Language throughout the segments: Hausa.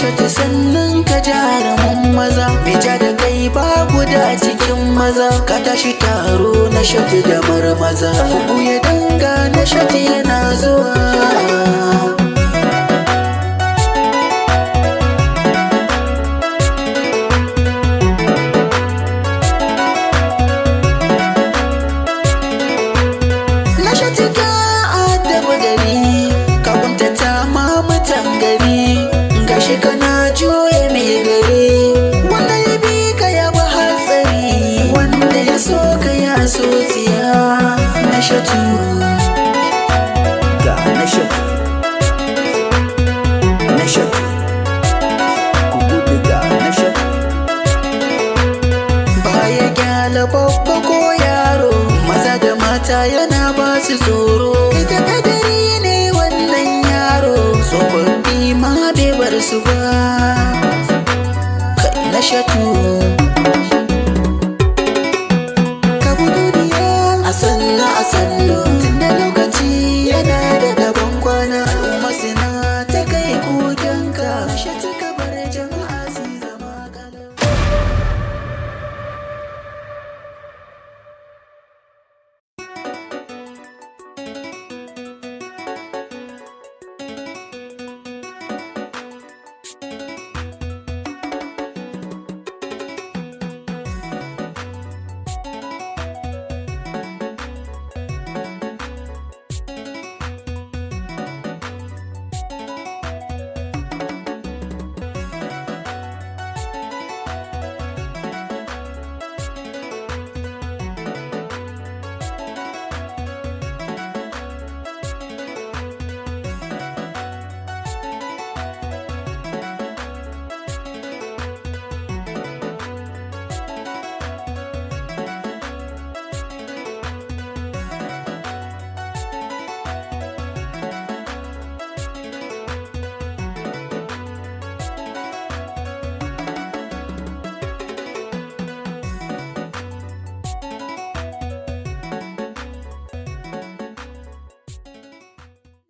Shatu sannan ka jarumin maza, mai ja da kai ba guda cikin maza. Ka tashi taro na shatu da marmaza, ku ya danga na shatu yana zuwa. Na shatu ka adaba gari, ka kuntata ma mutan gari. Gashi kana juya mai gari, wanda ya bi ka ya bi hatsari, wanda ya so ka ya so tsiya. Na shatu Ga na shatu. Na shatu. Ku gudu ga na shatu. Baya kyala babba ko yaro, maza da mata yana ba su tsoro. Kai ta kadari ne wannan yaro, tsofaffi ma bai bar su ba. Kai na shatu, ka bi duniya a sannu a sannu, tunda lokaci yana da daban kwana. Al'umma suna ta kai kokenka, na shatu ka bar jama'a su zama kalau.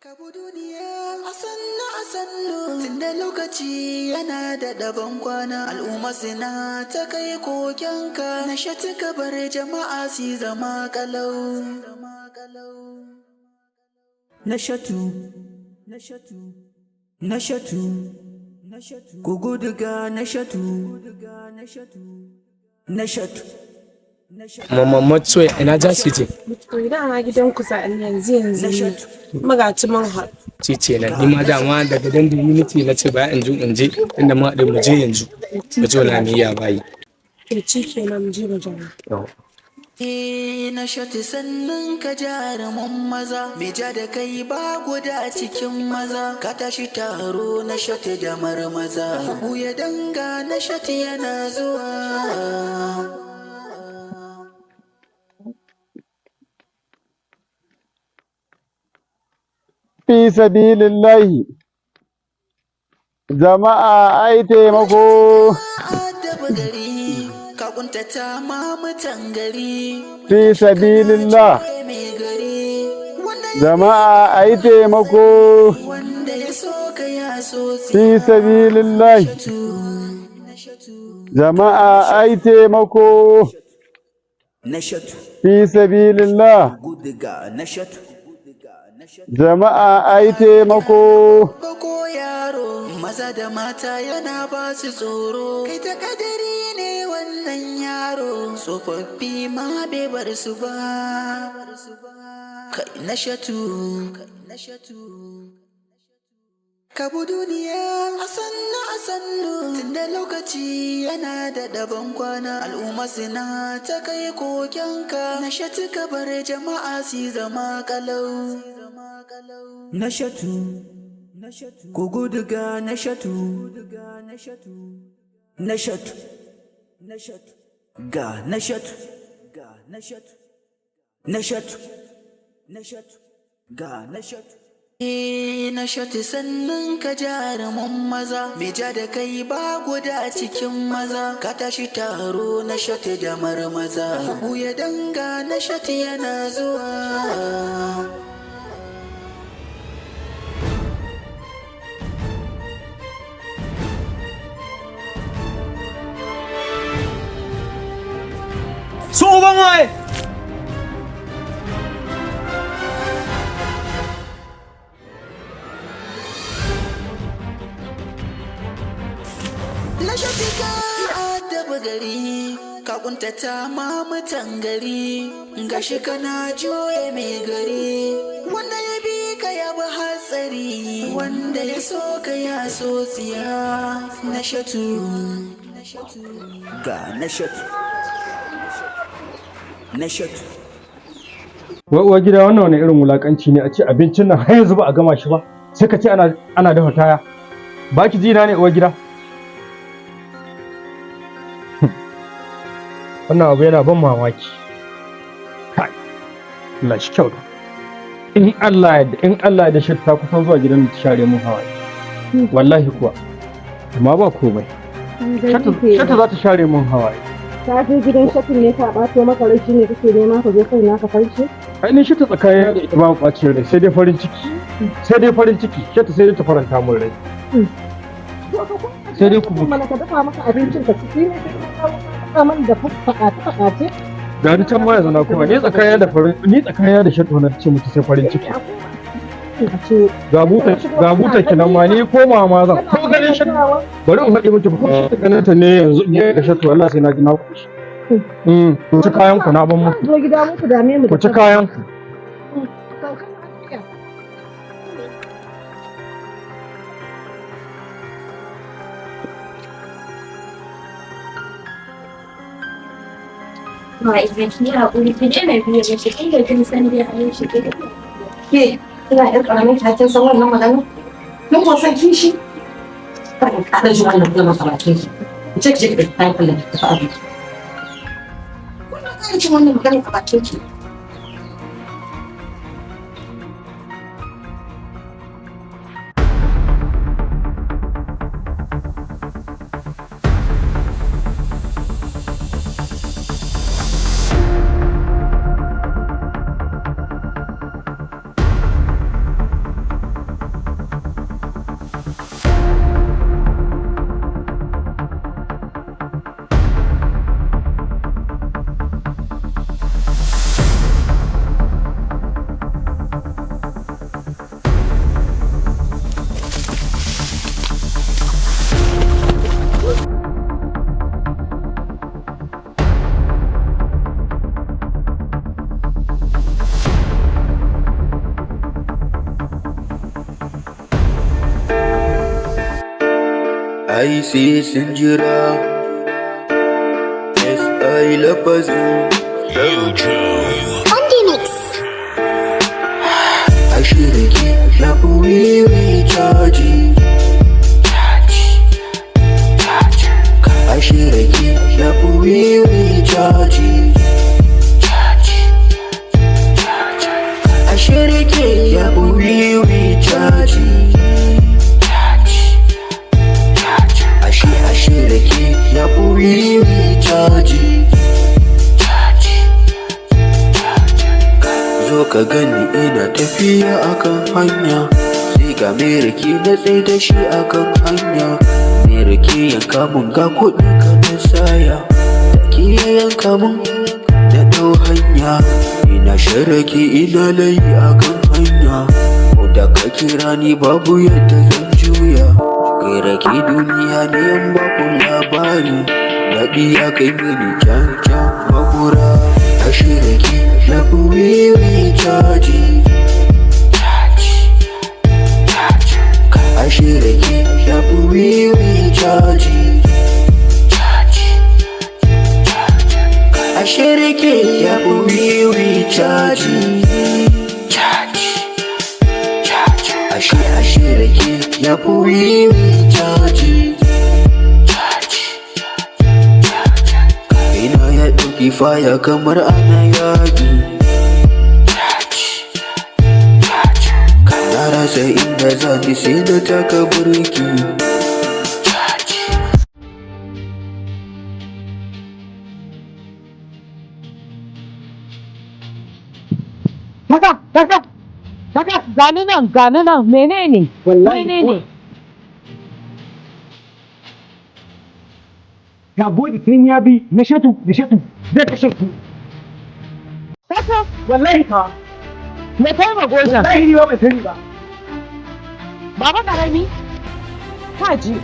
Ka bi duniya a sannu a sannu, tunda lokaci yana da daban kwana. Al'umma suna ta kai kokenka, na shatu ka bar jama'a su zama kalau. Na shatu. Na shatu. Na shatu. Ku gudu ga na shatu. Na shatu. Mamman Matsuwa ina ja su ce? To dama gidan ku za ni yanzu yanzu ne. Magaci mun haɗu. Ce ce nan ni ma dama daga dandali nake na ce baya in je in je inda ma haɗu mu je yanzu. Mu je wani miya bayi. To ci kenan mu je mu jira. Eh, na shatu sannan ka jarumin maza, mai ja da kai ba guda cikin maza. Ka tashi taro na shatu da marmaza, ku ya danga na shatu yana zuwa. Fi sabilillahi, jama'a ai taimako. Adaba gari, ka kuntata ma mutan gari. Fi sabilillah, Mai gari wanda ya jama'a ai taimako. Wanda ya so ka ya so Fi sabilillahi, jama'a ai taimako. Na shatu. Fi sabilillah, Gudu ga na shatu. jama'a ai taimako. Bako yaro, maza da mata yana ba su tsoro. Kai ta kadari ne wannan yaro, tsofaffi ma bai bar su ba. Kai na shatu, ka bi duniya a sannu a sannu, tunda lokaci yana da daban kwana. Al'umma suna ta kai kokenka, na shatu ka bar jama'a su zama kalau. Na shatu. Ku gudu ga na shatu. Na shatu. Ga na shatu. Ga na shatu. Na shatu. Na shatu. Ga na shatu. Eh, na shatu sannan ka jarumin maza, mai ja da kai ba guda cikin maza. Ka tashi taro na shatu da marmaza, ku ya danga na shatu yana zuwa. Uban waye? Na shatika adaba gari, ka kuntata ma mutan gari, gashi kana juye mai gari, wanda ya bi ka ya bi hatsari, wanda ya so ka ya so tsiya. Na shatu ga na shatu na shatu. Wai uwar gida, wannan wani irin wulakanci ne a ce abincin nan har yanzu ba a gama shi ba, sai ka ce ana dafa taya. Ba ki ji na ne, uwar gida? Wannan abu yana ban mamaki. Kai, Allah shi kyauta. In Allah ya yarda, in Allah ya yarda, shi ta kusan zuwa gidan ta share mun hawaye. Wallahi kuwa. Amma ba komai. Shata za ta share mun hawaye. Ta je gidan shatin ne ta ɓato maka rai, shine kake nema ka zo kai na ka farce? Ainihin shi ta tsakanin da ita babu ɓacin rai, sai dai farin ciki. Sai dai farin ciki, shata sai dai ta faranta mun rai. Sai dai ku Mana ka dafa maka abincin ka ci ne, sai ka kawo ka man da faɗa ta faɗace. Ga ni can ma yanzu na kuma ni tsakanin da farin ni tsakanin da shata na ce mutu sai farin ciki. Ga buta kinan ma, ni koma ma zan ko ganin shata. Bari in haɗe miki, ko shi ganin ta ne yanzu in ga shata, wallahi sai na ji na kushi. Ku ci kayan ku, na ban muku. Zo gida muku dame mu. Ku ci kayan ku. Sauka lafiya. Ma idan ki haƙuri, ki daina biye mashi, tunda kin san dai halin shi ki. Ke, kina ƴar ƙaramin kin san wannan magana? Kin ko san kishi? Kar in ƙara jin wannan kalmar a bakin ki. Ki ce ki je ki ɗauki kayan kallon ki tafi abinci. Kuna ƙara jin wannan maganar a bakin ki. Ai sai sun jira SI lafazin. Andy Mix. Ashe rake ya fi wiwi caji. Ashe rake ya fi wiwi caji. Ashe rake ya fi wiwi caji. Ashe rake ya fi wiwi caji. Zo ka gani, ina tafiya akan hanya, sai ga mai rake, na tsaye da shi akan hanya. Mai rake yanka mun, ga kuɗi ka na saya. Take ya yanka mun, na ɗau hanya. Ina shan rake, ina layi akan hanya, ko da ka kira ni babu yadda zan juya. Kai, rake duniya ne, yan baku labari, daɗi ya kai mini can can makura. Ashe rake ya fi wiwi caji. Ashe rake ya fi wiwi caji. Ashe rake ya fi wiwi caji. Ashe rake ya fi wiwi caji. Ina ya ɗauki faya kamar ana yaƙi. Na rasa inda za ni sai da taka burki. Kaka, kaka, kaka, gani nan, gani nan, menene? Wallahi. Menene? Ga bodi tun ya bi na shatu, na shatu zai kashe ku. Kaka, Wallahi ka. me kai ma gojan? Wallahi ni ba mai sani ba. Baba karami. Ka ji.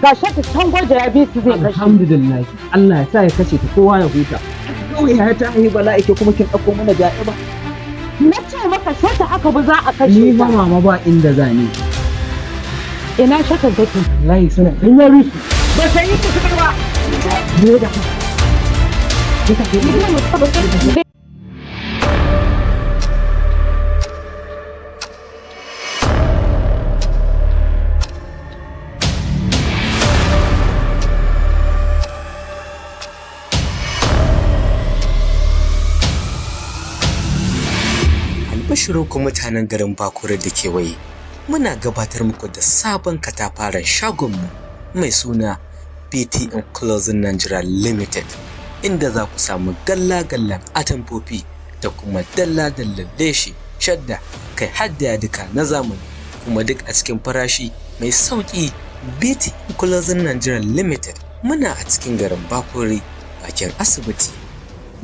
Ga shaka can goja ya bi su zai kashe. Alhamdulillah. Allah ya sa ya kashe ta kowa ya huta. Kawai ya ta yi bala'i ke kuma kin ɗauko mana ja'iba. Na ce maka shaka aka bi za a kashe Ni ta. ba mama ba inda za ni. Ina shakan take? Wallahi suna in ya bi su. Ba sai yi ku ba. Ne da Albashirin ku mutanen garin Bakure da kewaye, muna gabatar muku da sabon katafaren shagonmu mai suna BTN Closing Nigeria Limited, inda za ku samu galla-gallan atamfofi da kuma dalla-dallan leshi, shadda, kai hadda duka na zamani, kuma duk a cikin farashi mai sauƙi. BTN Closing Nigeria Limited muna a cikin garin Bakure, bakin asibiti.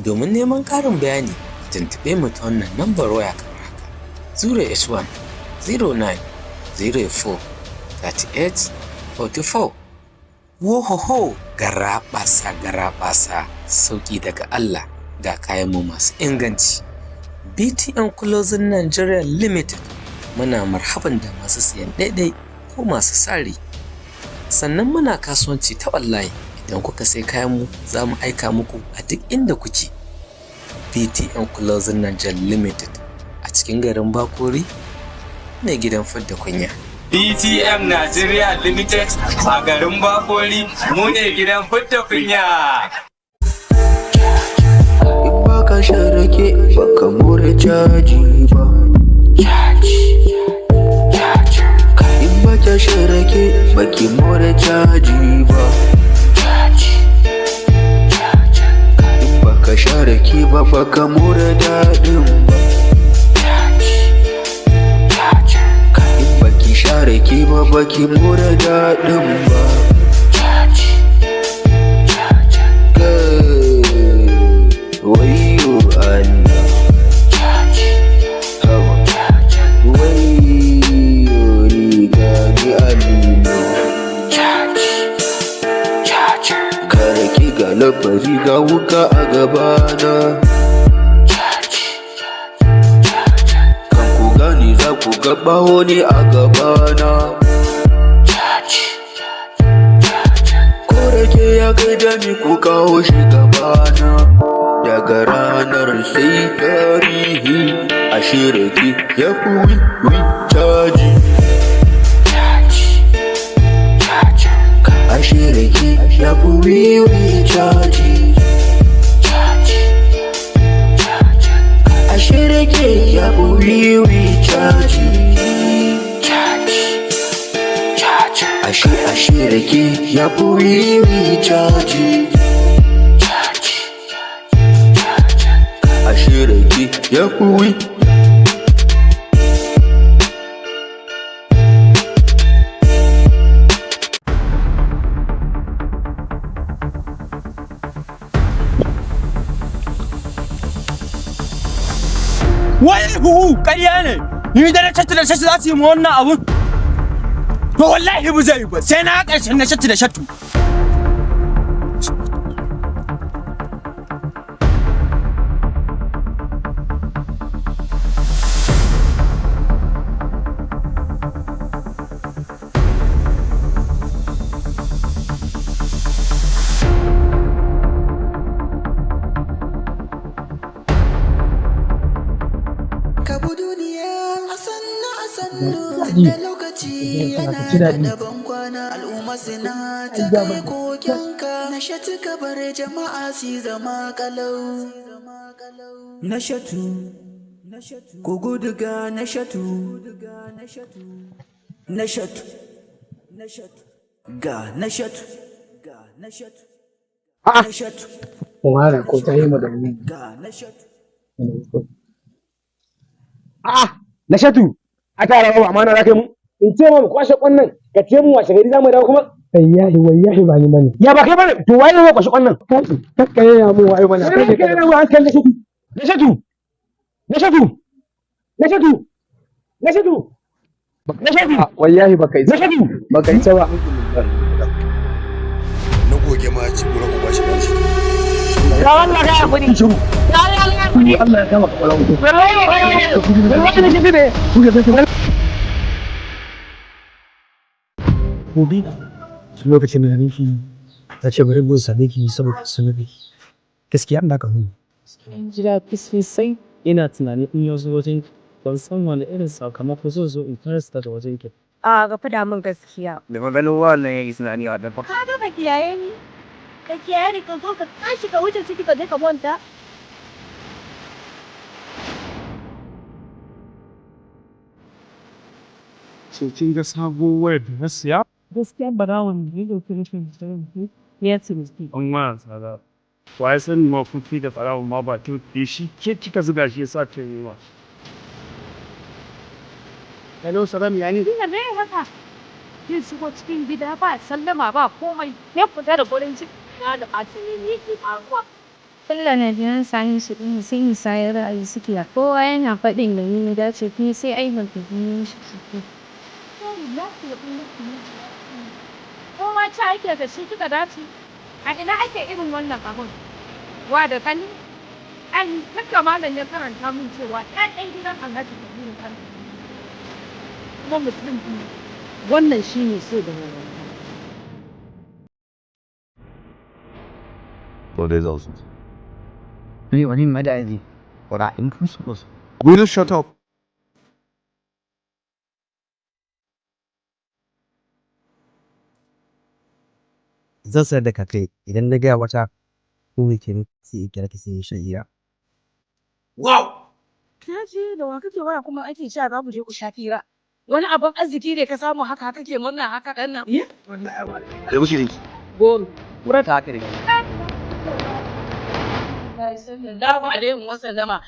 Domin neman ƙarin bayani, tuntuɓe mu ta wannan lambar waya kamar haka: 081 09 04 38 44. Wohoho, garaɓasa garaɓasa, sauƙi daga Allah ga kayanmu masu inganci. BTN Closing Nigeria Limited muna marhaban da masu siyan ɗaiɗai ko masu sari. Sannan muna kasuwanci ta online, idan kuka sai kayanmu za mu aika muku a duk inda kuke. BTN Closing Nigeria Limited a cikin garin Bakori ne gidan fadda kunya. BTM Nigeria Limited a garin Bakori mu ne gidan fidda kunya. In baka shan rake baka more caji ba. Caji, caji. In baka shan rake baki more caji ba. Caji, caji. In baka shan rake ba baka more daɗin ba. Caji, caji. In baki sha rake ba baki more daɗin ba. Caji, caji. Kai, wayyo Allah. Caji, hawa. Wayyo riga ni alilo. Caji, caji. Karaki ga labari ga wuka a gabana. Caji, caji. Kan ku gani za ku ga baho ne a gabana. Caji, caji. Ko rake ya kai dami ku kawo shi gabana. Daga ranar sai tarihi a shirki ya fi wi caji. Caji, caji. A shirki ya fi wiwi caji. Caji, caji. A shirki ya fi wiwi caji. Caji, caji. A shirki ya fi wiwi caji. Caji, caji. A shirki ya fi wi. Wai huhu ƙarya ne, ni da na shatu da shatu za su yi mu wannan abun. To wallahi ba zai yi ba, sai na ƙarshen na shatu da shatu. Ka bi duniya a sannu a sannu tunda lokaci yana da daban kwana al'umma suna ta kai kokenka na shatu ka bar jama'a su zama kalau. Na shatu, ku gudu ga na shatu, na shatu, ga na shatu, ga na shatu, na shatu, Umara ko ta yi mu da mu. ga na shatu. A'a, na shatu. A tara babu amana za ka yi mu. In ce ma mu kwashe kwannan, ka ce mu washe gari za mu dawo kuma. Wallahi wallahi ba ni bane. Ya ba kai bane, to waye ne kwashe kwannan? Kakkaye ya mu wayo mana. Kai ne kai ne hankali na shatu. Na shatu. Nashatu! Nashatu! Nashatu! Nashatu! Wallahi baka isa. Nashatu! Baka isa ba. Na goge ma ci gura uba shi ba shi. Ya Allah ka hakuri. Ya Allah ka hakuri. Allah ya kama kwakwalwar ku. Wallahi wallahi ne ne. Gobe tun lokacin da nake ta ce bari mun same ki saboda sanar gaskiya ina ka hunu. In ji daɗi sosai. Ina tunanin in ya zo wajen ki, ban san wane irin sakamako zai zo in taras daga wajen ki. A ga faɗa min gaskiya. Da maganin wannan ya yi tunani a dafa. Ka ga ka kiyaye ni. Ka kiyaye ni ka zo ka tashi ka wuce ciki ka je ka kwanta. So kin ga sabuwar wayar da na siya? Gaskiya barawon da ya ɗauki rashin sanin ya taimake. An ma tsada. Wa ya sani ma kun fi da barawon ma ba ta shi ke kika zuga shi ya sa ta yi ma. Hello, Salam ya ne? Ina me haka? Kin shigo cikin gida ba sallama ba komai. Ya fita da gurin ciki na da ɓacin ne ke faruwa. Sallah na biyan sani su ɗin sai musayar ra'ayi suke kowa yana faɗin da ni dace kuma sai ai ban tafi shi suke. Ko ma ci ake da shi kika dace? A ina ake irin wannan abun? Wa da kani? An haka malam ya karanta min cewa ɗan gidan Alhaji Kabiru Kano. Kuma mutum biyu. Wannan shine so da nagarta. Will you shut up? Zan sanar da kakai idan na gaya wata ko me ke sai in kira ki sai shan hira. Wow! Na je da wa kake waya kuma ake cewa za mu je ku sha fira. Wani abin arziki ne ka samu haka kake murna haka ɗan nan. Da muke dinki. Goro. Kura ta haka ne. Sallallahu alaihi wa sallama.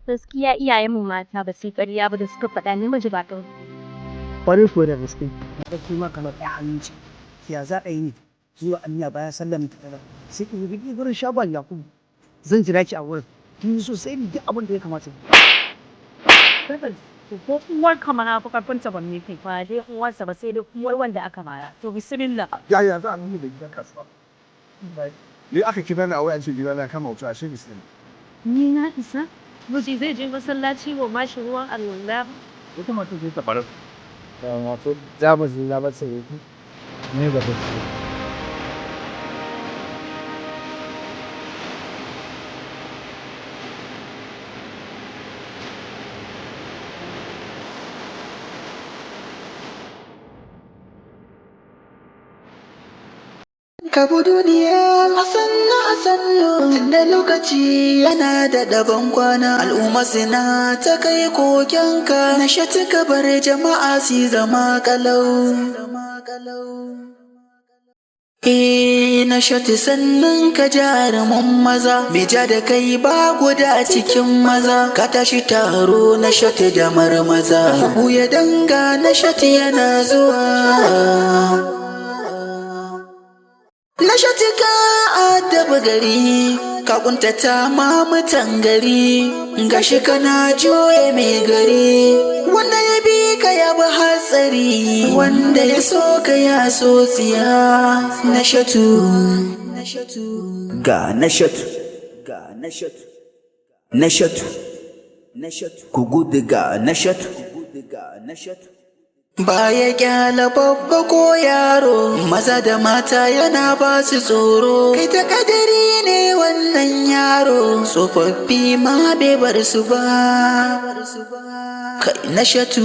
Gaskiya iyayenmu mata ba su yi ƙarya ba da suka faɗa namiji ba ɗan. Kwarin kuwa da gaske. Na ga ma kamar ɗaya hannu ce. Ya za a yi ne zuwa anya bayan sallar ta sai ki bi gurin shagon Yakubu. Zan jira ki a wurin. Kin yi so sai ni duk abin da ya kamata. Ko uwar ka mana fi karfin ta ban kai ba dai uwarsa ba sai dai uwar wanda aka mara. To bismillah. Ya ya za a nuna da gidan kasuwa. Ni aka kira ni a waya ce gida na kama wuta ashe bisin. Ni na isa? Miji zai je masallaci wa mashi ruwan alwala. Wata mata ce ta faru. Wato za mu za mu sai ne ba ta ce. Ka bi duniya a sannu a sannu tunda lokaci yana da daban kwana al'umma suna ta kai kokenka na shati ka bar jama'a su zama kalau. Eh na shati sannan ka jarumin maza me ja da kai ba guda cikin maza ka tashi taro na shati da marmaza ya danga na shati yana zuwa. Na shatika addabi gari, ka kuntata ma mutan gari, gashi kana juye mai gari. Wanda ya bi ka ya bi hatsari, wanda ya so ka ya so tsiya. Na shatu, Ga na shatu, ga na shatu, na shatu, na shatu, ku gudu ga na shatu, ga na shatu. Baya kyala babba ko yaro, maza da mata yana ba su tsoro. Kai ta kadari ne wannan yaro, tsofaffi ma bai bar su ba. Kai na shatu,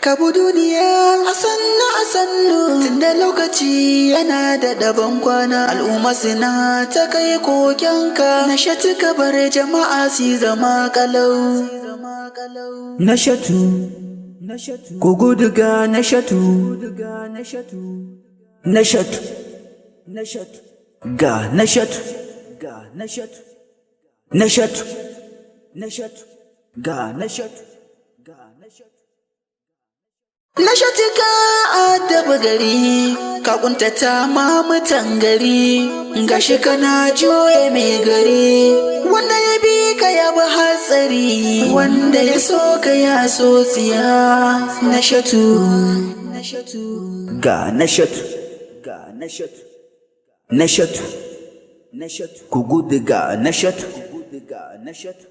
Ka bi duniya a sannu a sannu tunda lokaci yana da daban kwana al'umma suna ta kai kokenka na shatu ka bar jama'a su zama kalau. Na shatu, ku gudu ga na shatu, na shatu, ga na shatu, ga na shatu, na shatu, na shatu, ga na shatu. Na shatika addabi gari, ka kuntata ma mutan gari, gashi kana juye mai gari. Wanda ya bi ka ya bi hatsari, wanda ya so ka ya so tsiya. Nashatu, Ga Nashatu, ga Nashatu, Nashatu, Nashatu, ku gudu ga Nashatu, ga Nashatu.